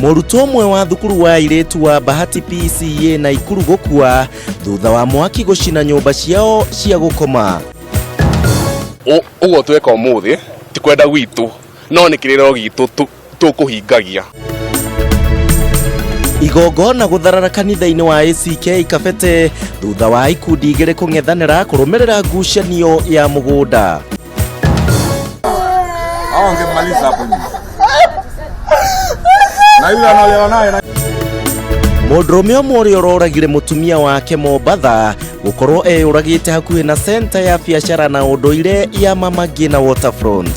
Mũrutwo ũmwe wa thukuru wa airĩtu wa Bahati PCEA Naikuru gũkua thutha wa mwaki gũcina nyũmba ciao cia gũkoma. Ũguo tweka ũmũthĩ ti kwenda gwitũ no nĩ kĩrĩro gitũ tũkũhingagia. Igongona gũtharara kanitha-inĩ wa ACK Kabete thutha wa ikundi igĩrĩ kũng'ethanĩra kũrũmĩrĩra ngucanio ya mũgũnda. Hao wangemaliza hapo nyuma. Na yule anaolewa naye na Mũndũrũme ũmwe ũrĩa ũroragire mũtumia wake Mombatha gũkorwo eyũragĩte hakuhĩ na centa ya biacara na ũndũire ya Mama Ngina Waterfront.